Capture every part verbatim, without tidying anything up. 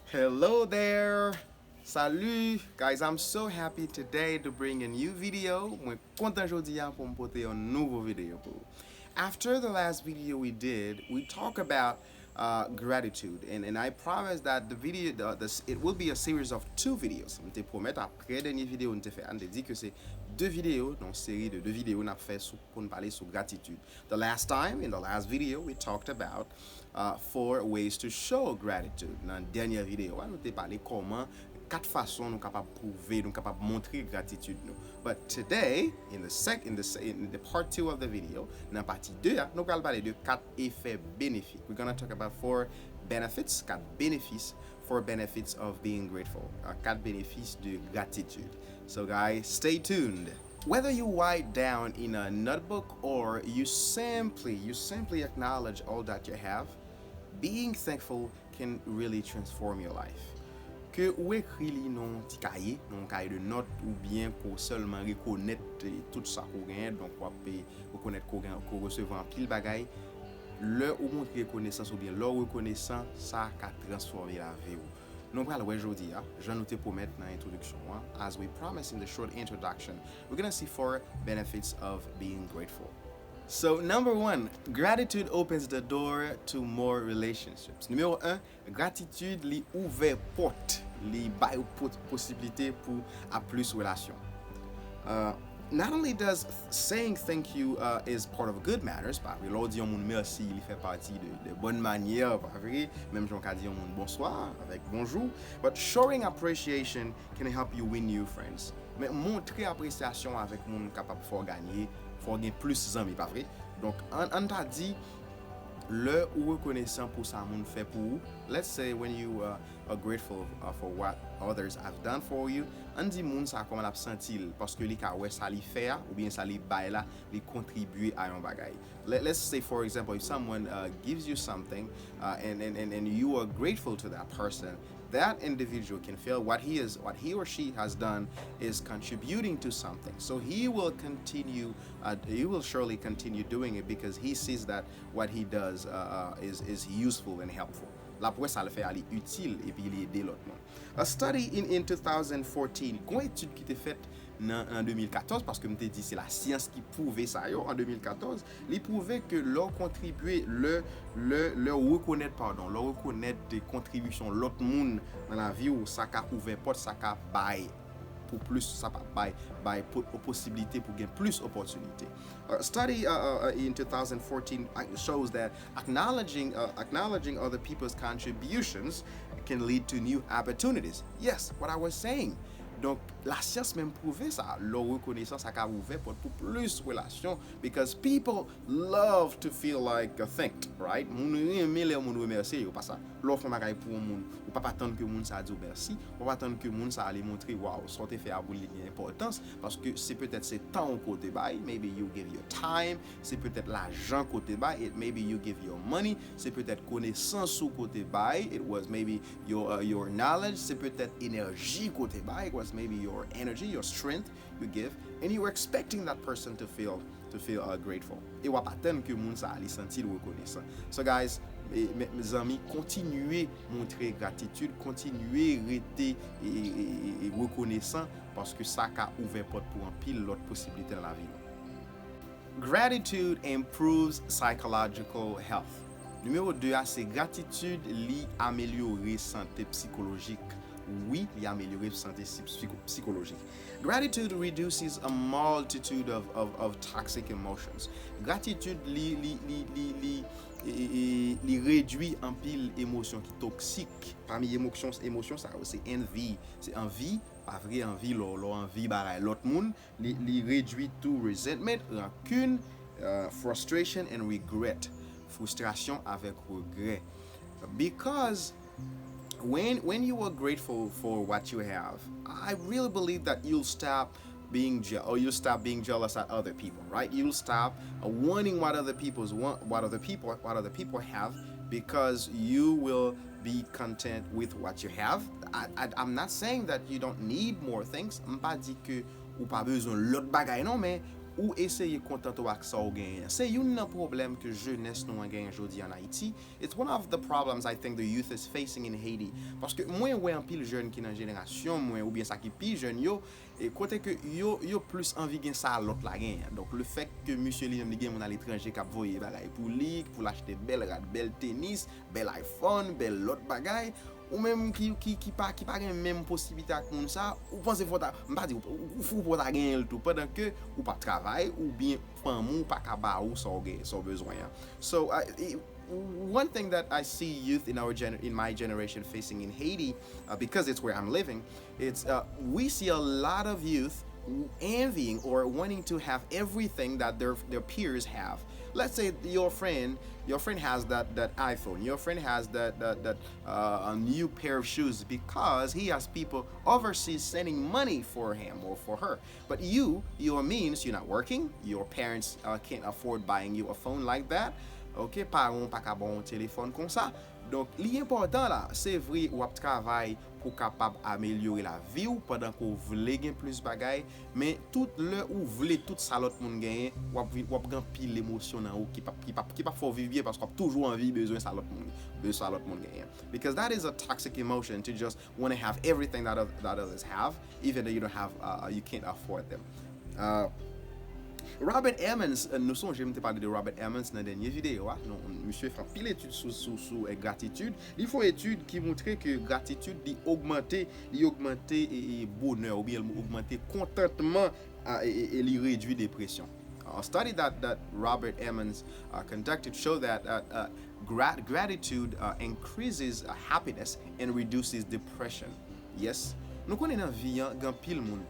Hello there! Salut! Guys, I'm so happy today to bring a new video. Mwen kontan jodi a pou m pote yon nouvo videyo pou ou. After the last video we did, we talk about uh, gratitude, and, and I promise that the video, the, the, it will be a series of two videos. M te pwomèt apre dènye videyo n te fè a, n te di ke se de videyo, nan seri de de videyo n ap fè sou, pou n pale sou gratitid. The last time, in the last video, we talked about uh, four ways to show gratitude. Nan dènye videyo a, nou te pale kòman kat fason nou kapab pwouve, nou kapab montre gratitid nou. But today, in the sec, in the, se- in the part two of the video, nan pati de a, nou pral pale de kat efè benefik. We're gonna talk about four benefits, kat benefis, four benefits of being grateful. Uh, kat benefis de gratitid. So guys, stay tuned. Whether you write down in a notebook or you simply you simply acknowledge all that you have, being thankful can really transform your life. Ke ou ekri li nan yon ti kaye, nan yon kaye de nòt, oubyen ke w sèlman rekonèt eh, tout sa ke w genyen, donk w ap eh, rekonèt ke w gen- ke w resevwa anpil bagay. Lè ou montre rekonesans oubyen lè w rekonesan, sa ka transfòme lavi w. Nou pral wè jodi a, jan nou te pwomèt nan entwodiksyon an, as we promised in the short introduction, we're gonna see four benefits of being grateful. So, number one, gratitude opens the door to more relationships. Nimewo en, gratitid li ouvè pòt, li bay ou po- posiblite pou a plis relasyon. Uh, not only does saying thank you uh, is part of good manners, pa vre, lè w di yon moun mèsi, li fè pati de, de bòn manyè, pa vre, menm jan w ka di yon moun bonswa avèk bonjou, but showing appreciation can help you win new friends. Men montre apresyasyon avèk moun kapab fè w ganye, fè w gen plis zanmi, pa vre? Donk, an, an ta di, lè ou rekonesan pou sa moun fè pou ou, let's say when you uh, are grateful uh, for what others have done for you, an di moun sa kòman l ap santi l, paske li ka wè sa li fè a, oubyen sa li bay la, li kontribye a yon bagay. Let, let's say, for example, if someone uh, gives you something uh, and, and, and, and you are grateful to that person, that individual can feel what he is, what he or she has done is contributing to something. So he will continue, uh, he will surely continue doing it because he sees that what he does uh, uh, is, is useful and helpful. L ap wè sa l fè a li itil epi li ede lòt moun. A study in, in two thousand fourteen, gon etid ki te fèt nan, nan de mil katòz, paske m te di se lasyans ki pwouve sa yo, an de mil katòz, li pwouve ke lè w kontribye, lè, lè, lè w rekonèt, padon, lè w rekonèt de kontribisyon lòt moun nan lavi w, sa ka ouvè pòt, sa ka bay pou plis, sa pa bay, bay po- posiblite pou gen plis opòtinite. A study uh, uh, in two thousand fourteen shows that acknowledging, uh, acknowledging other people's contributions can lead to new opportunities. Yes, what I was saying. Donk, lasyans menm pwouve sa. Lè w rekonesan, sa ka ouvè pòt pou plis relasyon. Because people love to feel like uh, thanked, right? Moun renmen lè moun remèsye yo, pa sa? Lè w fè yon bagay pou yon moun, ou pa pa tann ke moun sa a di w mèsi, ou pa pa tann ke moun sa a li montre, waw, sa w te fè a pou li gen enpòtans, paske se petèt se tan w ke w te bay, maybe you give your time, se petèt lajan ke w te bay, it maybe you give your money, se petèt konesans ou ke w te bay, it was maybe your, uh, your knowledge, se petèt enèji ke w te bay, it was maybe your energy, your strength you give, and you were expecting that person to feel to feel uh, grateful. E w ap atann ke moun sa a li santi l rekonesan. So guys, e, me- mezanmi, kontinye montre gratitid, kontinye rete e, e, e, e, e rekonesan, paske sa ka ouvè pòt pou anpil lòt posiblite nan lavi nou. Gratitude improves psychological health. Nimewo de a se gratitid li amelyore sante psikolojik. Wi, li amelyore sante si- psiko- psikolojik. Gratitude reduces a multitude of, of, of toxic emotions. Gratitid li, li, li, li, li, e, e, e, li redwi anpil emosyon ki toksik. Pami emosyon, emosyon sa yo, se envy, se anvi, pa vre, anvi lè w lè w anvi bagay lòt moun, li, li redwi tou resentment, rankin, uh, frustration and regret, fristrasyon avèk regrè. Because when when you are grateful for what you have, I really believe that you'll stop being je- or you'll stop being jealous at other people, right? You'll stop uh, wanting what other people's want, what other people what other people have, because you will be content with what you have. I, I, I'm not saying that you don't need more things. M pa di ke ou pa bezwen lòt bagay non, men ou eseye kontante w ak sa w genyen. Se youn nan pwoblèm ke jenès nou an genyen jodi an Ayiti. It's one of the problems I think the youth is facing in Haiti. Paske mwen wè anpil jèn ki nan jenerasyon mwen oubyen sa ki pi jèn yo, e kote ke yo, yo plis anvi gen sa lòt la genyen. Donk, le fèt ke misye li menm li gen moun aletranje k ap voye bagay pou li, pou l achte bèl rad, bèl tenis, bèl iPhone, bèl lòt bagay, ou menm ki, ki, ki pa, ki pa gen menm posiblite ak moun sa, ou panse fò ta, m pa di, ou, ou, ou fou pou ta genyen l tou, pandan ke ou p ap travay, oubyen fanmi w pa ka ba ou sa w gen, sa w bezwen an. So, I, I, one thing that I see youth in our gen, in my generation facing in Haiti, uh, because it's where I'm living, it's, uh, we see a lot of youth envying or wanting to have everything that their, their peers have. Let's say your friend, your friend has that, that iPhone, your friend has that, that, that uh, a new pair of shoes because he has people overseas sending money for him or for her. But you, your means, you're not working, your parents, uh, can't afford buying you a phone like that. Ok, paran w pa ka ba w yon telefòn konsa. Donk, li enpòtan la, se vre w ap travay pou w kapab amelyore lavi w pandan ke w vle gen plis bagay, men tout lè ou vle tout sa lòt moun genyen, w ap, w ap gen anpil emosyon nan ou ki p ap, ki p ap, ki p ap fè w viv byen paske w ap toujou anvi bezwen sa lòt moun, bezwen sa lòt moun genyen. Because that is a toxic emotion to just want to have everything that, oth- that others have, even though you don't have, uh, you can't afford them. Uh, Robert Emmons, uh, nou sonje m te pale de Robert Emmons nan dènye videyo a. Nou, misye fè anpil etid sou, sou, sou eh, gratitid. Li fè yon etid ki montre ke gratitid li ogmante, li ogmante e, e bonè oubyen li ogmante kontantman a, e, e, e li redui depresyon. A study that, that Robert Emmons uh, conducted show that uh, uh, grat- gratitude uh, increases uh, happiness and reduces depression. Yes. Nou konnen nan vi an, gen anpil moun.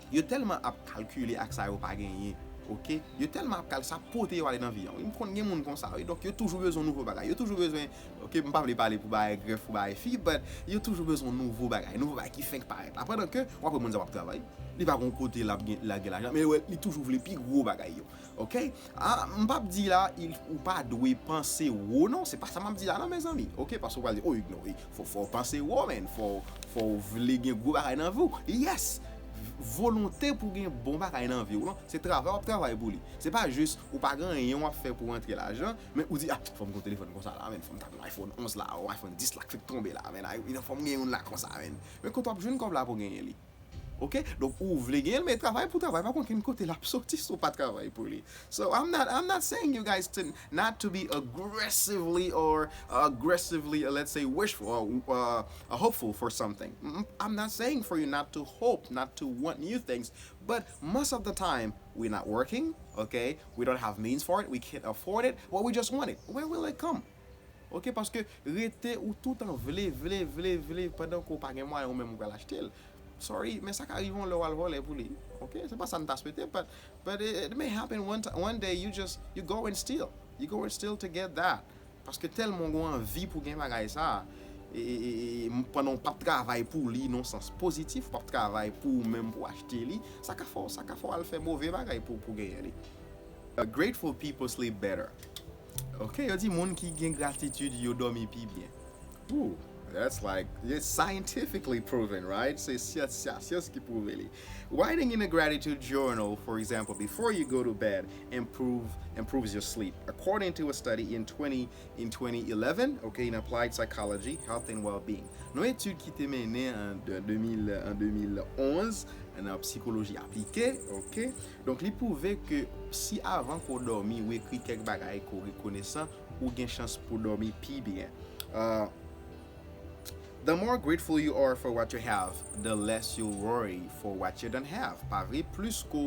Yo tèlman ap kalkile ak sa yo pa genyen. Ok? Yo tèlman ap kal sa pote yo ale nan vi an. M konn gen moun konsa, wi. Donk, yo toujou bezwen nouvo bagay. Yo toujou bezwen, ok, m pa vle pale pou bagay grèf, pou bagay fi, but yo toujou bezwen nouvo bagay. Nouvo bagay ki fenk parèt. Apre, donk, w ap wè moun sa w ap travay. Li pa gon kote l ap gen, l ap gen lajan, men wè, li toujou vle pi gwo bagay yo. Ok? Ah, m p ap di la, il, ou pa dwe panse wo, non, se pa sa m ap di la, non, mezanmi. Ok? Paske w pral di, oh, non, wi, fò, fò w panse wo, man. Fò, fò w vle gen gwo bagay nan vi w. Yes! Volonte pou gen bon bagay nan vi w, non, se travay w ap travay pou li. Se pa jis ou pa gen anyen w ap fè pou rantre lajan, men ou di, ah, fò m gen yon telefòn konsa la, man, fò m ta gen yon iPhone onz la, yon iPhone dis la k fèk tonbe la, man, ay, fò m gen youn la konsa, man. Men kote w ap jwenn kòb la pou w genyen li? Ok? Donk, ou vle genyen l, men travay pou travay, pa konn kenn kote l ap soti si w pa travay pou li. So, I'm not, I'm not saying you guys to not to be aggressively or aggressively, uh, let's say, wishful or uh, uh, hopeful for something. Mm, I'm not saying for you not to hope, not to want new things, but most of the time, we're not working, okay? We don't have means for it, we can't afford it, but we just want it. Where will it come? Ok, paske rete ou toutan vle, vle, vle, vle, pandan ke w pa gen mwayen ou menm ou pral achte l. Sorry, men sa ka rive yon lè w al vòlè pou li. Ok, se pa sa n ta swete, but, but it, it may happen one, ti- one day you just, you go and steal. You go and steal to get that. Paske tèlman w gen anvi pou gen bagay sa, e, e, e, e, m- pandan w p ap travay pou li nan sans pozitif, w p ap travay pou ou menm pou w achte li, sa ka fè w, sa ka fè w al fè move bagay pou, pou genyen li. Uh, grateful people sleep better. Ok, yo di moun ki gen gratitid yo dòmi pi byen. Ooh, that's like, it's scientifically proven, right? Se syans, syans, syans ki pwouve li. Writing in a gratitude journal, for example, before you go to bed improve, improves your sleep. According to a study in twenty, in twenty eleven, okay, in Applied Psychology, Health and Wellbeing. Nan etid ki te mennen an de- de mil, an de mil onz, nan sikoloji aplike, ok? Donk, li pwouve ke si avan ke w dòmi, ou ekri kèk bagay ke w rekonesan, ou gen chans pou w dòmi pi byen. Uh, the more grateful you are for what you have, the less you'll worry for what you don't have. Pa vre, plis ke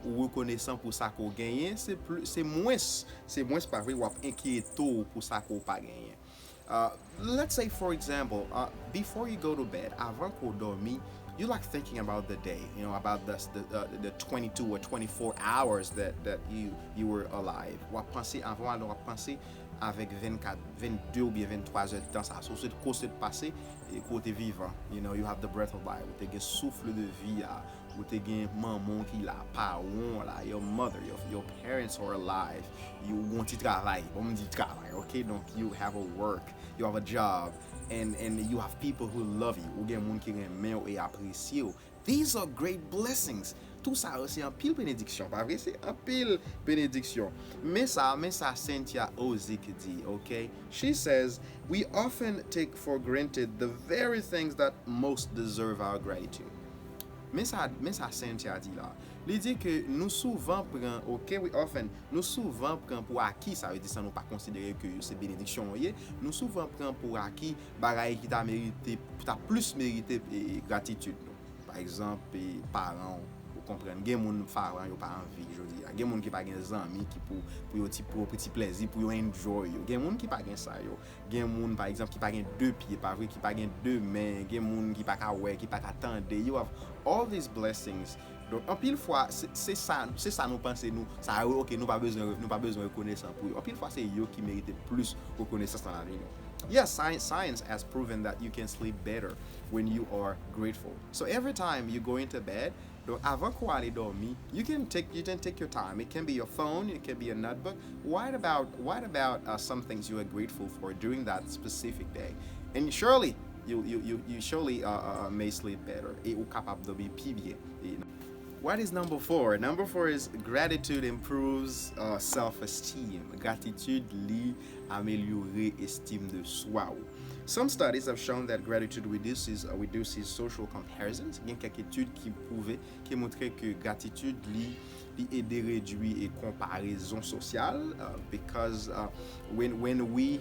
w rekonesan pou sa ke w genyen, se pli- se mwens, se mwens, pa vre, w ap enkyete w pou sa ke w pa genyen. Uh, let's say, for example, uh, before you go to bed, avan ke w dòmi, you like thinking about the day, you know, about the, the, uh, the twenty-two or twenty-four hours that, that you, you were alive. W ap panse, avan w al, w ap panse avèk vennkat, vennde oubyen venntwa zè tan sa, sou sèt kou sèt pase, e ke w te vivan. You know, you have the breath of life, ou te gen souffle de vie a, ou te gen manman w ki la, paran w la, your mother, your, your parents are alive, you gon ti travay, bon, m di travay, ok? Donk, you have a work, you have a job, and, and you have people who love you, ou gen moun ki renmen w e apresye w. These are great blessings. Tou sa yo se anpil benediksyon, pa vre? Se anpil benediksyon. Men sa, men sa Cynthia Ozick di, ok? She says, "We often take for granted the very things that most deserve our gratitude." Men sa, men sa Cynthia di la. Li di ke nou souvan pran, ok, we often, nou souvan pran pou aki, sa vle di sa nou pa konsidere ke yo se benediksyon yo ye, nou souvan pran pou aki bagay ki ta merite, ta plis merite e, e, gratitid nou. Pa egzanp, e, paran w, ou konprann, gen moun paran yo pa anvi jodi a. Gen moun ki pa gen zanmi ki pou, pou yo ti, pou yo ti plèzi, pou yo enjoy yo. Gen moun ki pa gen sa yo. Gen moun, pa egzanp, ki pa gen de pye, pa vre, ki pa gen de men, gen moun ki pa ka wè, ki pa ka tande. You have all these blessings. Donk, anpil fwa, se, se sa, se sa nou panse nou, sa yo, ok, nou pa bezwen, nou pa bezwen rekonesan pou yo. Anpil fwa, se yo ki merite plis rekonesans nan lavi nou. Yes, science, science has proven that you can sleep better when you are grateful. So every time you go into bed, donk, avan ke w ale dòmi, you can take, you can take your time. It can be your phone, it can be a notebook. Write about, write about uh, some things you are grateful for during that specific day. And surely, you, you, you, you surely uh, uh, may sleep better. E ou kapab dòmi pi byen. E, what is number four? Number four is gratitude improves uh, self-esteem. Gratitid li amelyore estim de swa ou. Some studies have shown that gratitude reduces, uh, reduces social comparisons. Gen kèk etid ki pwouve, ki montre ke gratitid li, li ede redui e konparezon sosyal, uh, because uh, when, when we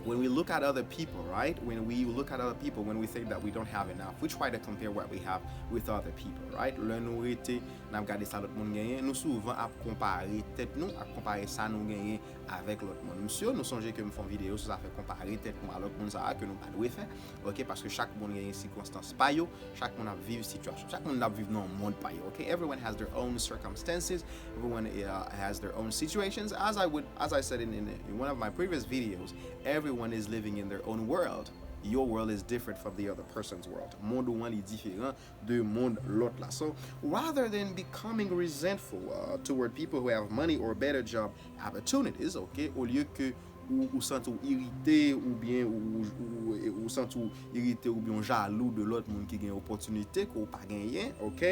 when we look at other people, right? When we look at other people, when we think that we don't have enough, we try to compare what we have with other people, right? Lè nou rete, n ap gade sa lòt moun genyen, nou souvan ap konpare tèt nou, ap konpare sa nou genyen avèk lòt moun. M si nou sonje ke m fè yon videyo sou zafè konpare tèt nou a lòt moun sa a ke nou pa dwe fè, ok? Paske chak moun genyen sikonstans pa yo, chak moun ap viv sitiyasyon, chak moun ap viv nan yon mond pa yo, ok? Everyone has their own circumstances, everyone uh, has their own situations. As I would, as I said in, in, in one of my previous videos, everyone is living in their own world. Your world is different from the other person's world. Mond ou an li diferan de mond lòt la. So, rather than becoming resentful uh, toward people who have money or better job opportunities, ok, olye ke ou, ou santi w irite oubyen ou, ou, ou, ou santi w irite oubyen w jalou de lòt moun ki gen opòtinite ke w pa genyen, ok?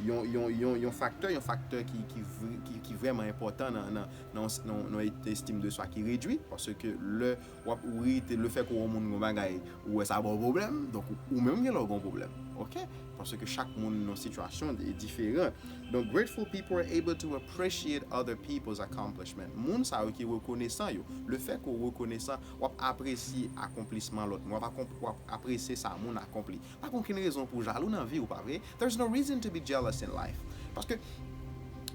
Yon, yon, yon, yon faktè, yon faktè ki, ki, vre- ki, ki vrèman enpòtan nan, nan, nan, nan, nan estim de swa ki redui, paske lè w ap ou irite, le fè ke w wè yon moun gen yon bagay, ou wè sa ba w pwoblèm, donk ou, ou menm gen lè w gen yon pwoblèm, ok? Paske chak moun nan sitiyasyon e diferan. Donk, grateful people are able to appreciate other people's accomplishment. Moun sa yo ki rekonesan yo, le fè ke w rekonesan, w ap apresye akonplisman lòt moun, w ap, akonp- w ap apresye sa moun akonpli. Pa gen okenn rezon pou w jalou nan vi w, pa vre? There's no reason to be jealous in life. Paske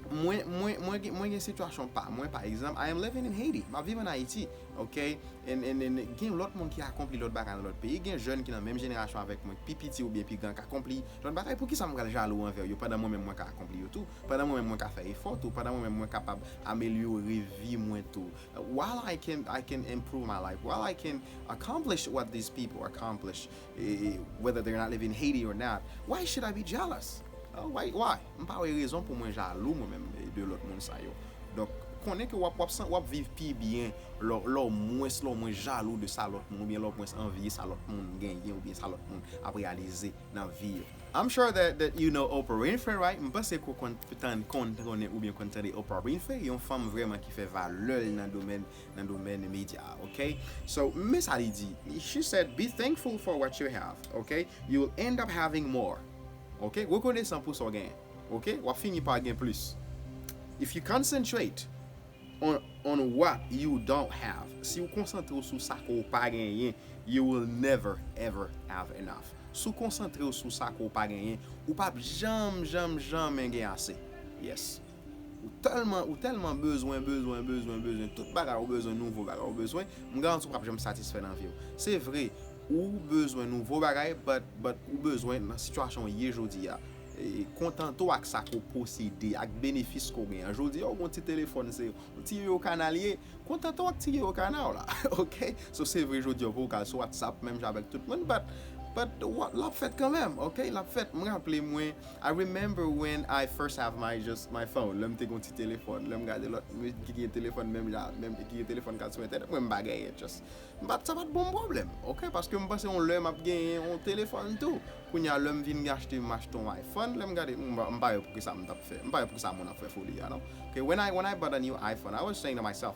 mwen, mwen, mwen, gen- mwen gen sitiyasyon pa mwen, pa egzanp, I am living in Haiti. M ap viv an Ayiti, ok? And, and, and gen lòt moun ki akonpli lòt bagay nan lòt peyi. Gen jèn ki nan menm jenerasyon avèk mwen, pi piti oubyen pi gran, k akonpli lòt bagay. Poukisa m pral jalou anvè yo pandan mwen menm mwen ka akonpli yo tou? Pandan mwen menm mwen ka fè efò tou? Pandan mwen menm mwen kapab amelyore vi mwen tou? While I can, I can improve my life, while I can accomplish what these people accomplish, eh, whether they're not living in Haiti or not, why should I be jealous? Uh, why, why? M pa wè rezon pou mwen jalou mwen menm eh, de lòt moun sa yo. Donk, konnen ke w ap, w ap, san- w ap viv pi byen lè w- lè w mwens, lè w mwens jalou de sa lòt moun, oubyen lè w mwens anvye sa lòt moun genyen, oubyen sa lòt moun ap reyalize nan vi yo. I'm sure that, that you know Oprah Winfrey, right? M panse ke w konn tann, konn konnen oubyen konn tande Oprah Winfrey, yon fanm vrèman ki fè valè l nan domèn, nan domèn medya, ok? So, men sa li di. She said, "Be thankful for what you have, ok? You will end up having more." Ok? Rekonesan pou sa w genyen. Ok? W ap fini pa gen plis. If you concentrate on, on what you don't have, si w konsantre w sou sa ke w pa genyen, you will never ever have enough. Si w konsantre w sou sa ke w pa genyen, ou p ap janm, janm, janm gen ase. Yes. Ou tèlman, ou tèlman bezwen, bezwen, bezwen, bezwen. Tout bagay ou bezwen, nouvo bagay ou bezwen. M garanti w p ap janm satisfè nan vi w. Se vre, ou bezwen nouvo bagay, but, but ou bezwen nan sitiyasyon w ye jodi a. E, kontante w ak sa ke w posede, ak benefis ke w genyen. Jodi a, ou gen yon ti telefòn, se yon ti yo kanal ye. Kontante w ak ti yo kanal la. Ok? So, se vre, jodi a, ou poko ka al sou WhatsApp, menm jan avèk tout moun, but But what, l ap fèt kanmenm, ok? L ap fèt. Mwen raple mwen, I remember when I first have my, just my phone. Lè m te gen yon ti telefòn, lè m gade lòt moun ki gen telefòn menm jan, menm ki gen telefòn k al sou entènèt, mwen m pa genyen, just. M pa, sa pa t bon pwoblèm, ok? Paske m panse yon lè m ap genyen yon telefòn tou. Kounye a, lè m vin achte, m achte yon iPhone, lè m gade, m pa, m pa wè poukisa m t ap fè, m pa wè poukisa moun ap fè foli a, non? Ok, when I, when I bought a new iPhone, I was saying to myself,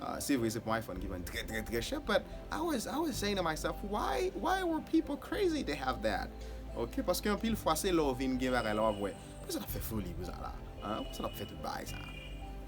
uh, se vre, se pa yon iPhone ki vann trè, trè, trè chè, but I was, I was saying to myself, why, why were people crazy to have that? Ok, paske anpil fwa, se lè w vin gen bagay la, w ap wè, poukisa l ap fè foli pou sa la? Hein? Poukisa l ap fè tout bagay sa?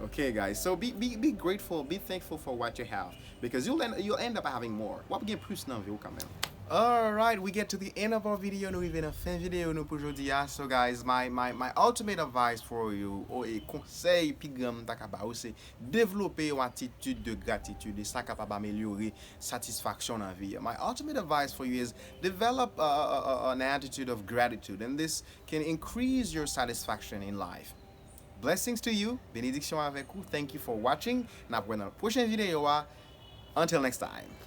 Ok, guys, so be, be, be grateful, be thankful for what you have, because you'll end, you'll end up having more. W ap gen plis nan vi w kanmenm. Alright, we get to the end of our video. Nou rive nan fen videyo nou pou jodi a. So guys, my, my, my ultimate advice for you, o e konsèy pi gran m ta ka ba ou, se devlope yon atitid de gratitid, e sa kapab amelyore satisfaksyon nan vi a. My ultimate advice for you is develop a, a, a, an attitude of gratitude, and this can increase your satisfaction in life. Blessings to you, benediksyon avèk ou. Thank you for watching. N ap wè nan pwochen videyo a. Until next time.